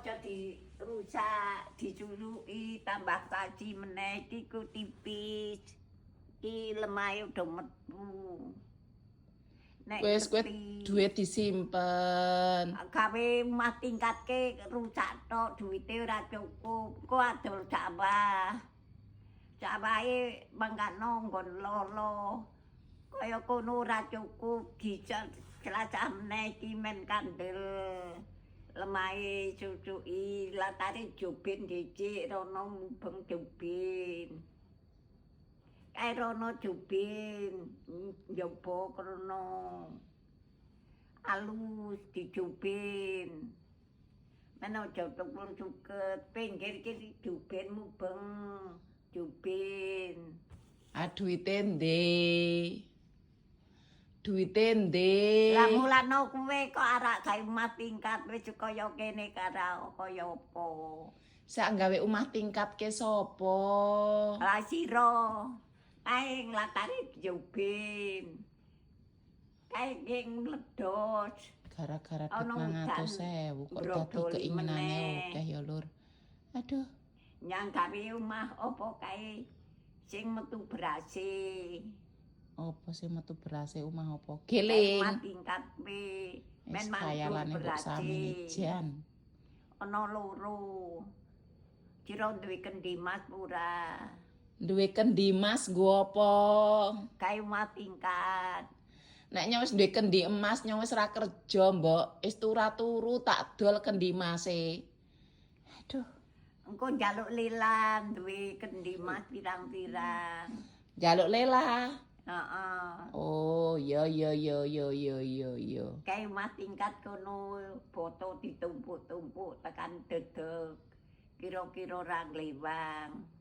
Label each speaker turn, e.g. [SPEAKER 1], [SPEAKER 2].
[SPEAKER 1] Aja dirusak, diculuki tambah kaji meneh iki ku tipis. Iki lemahe udah metu. Nek
[SPEAKER 2] Wis kowe
[SPEAKER 1] sepi.
[SPEAKER 2] Duit disimpen.
[SPEAKER 1] Gawe omah tingkatke rusak tok, duwite ora cukup. Kok adol sawah. Sawahe mangkano nggon lolo. Kaya kono ora cukup, dijel jelasah meneh iki men kandel. Lemahe cucuki latare jubin dicik rono mubeng jubin. Kae rono jubin njaba krono. Alus dijubin. Men aja tukul suket, pinggir iki jubin mubeng jubin.
[SPEAKER 2] Ah, duwite ndi? Duwite ndi?
[SPEAKER 1] Lah, mulano kowe kok arak gawe omah tingkat wis kaya kene karo kaya apa?
[SPEAKER 2] Sak gawe omah tingkat ke sapa?
[SPEAKER 1] Lah, sira. Kae nglatare jubin. Kae ki mledos.
[SPEAKER 2] Gara-gara duit
[SPEAKER 1] Ana udan
[SPEAKER 2] 900.000 kok dadi
[SPEAKER 1] brodoli
[SPEAKER 2] keinginane
[SPEAKER 1] meneh.
[SPEAKER 2] Akeh ya, Lur. Aduh.
[SPEAKER 1] Nyang gawe omah apa kae sing metu berase.
[SPEAKER 2] Apa sih metu berase omah apa?
[SPEAKER 1] Kae
[SPEAKER 2] Geling.
[SPEAKER 1] omah tingkat we. Men
[SPEAKER 2] Wis
[SPEAKER 1] mantu
[SPEAKER 2] khayalane mbok
[SPEAKER 1] berase.
[SPEAKER 2] samene jan.
[SPEAKER 1] Ana loro. Sira duwe kendi mas ora?
[SPEAKER 2] Duwe kendi mas nggo apa?
[SPEAKER 1] Kae omah tingkat.
[SPEAKER 2] Nek nyong wis duwe kendi emas, nyong wis ora kerja, Mbok. Wis turu-turu tak dol kendi emase. Aduh.
[SPEAKER 1] Engko njaluk lelang duwe kendi mas pirang-pirang.
[SPEAKER 2] Njaluk lela.
[SPEAKER 1] Heeh.
[SPEAKER 2] Oh, iya iya iya iya iya iya iya.
[SPEAKER 1] Kae omah tingkat kono boto ditumpuk-tumpuk tekan dedeg. Kira-kira ora nglewang.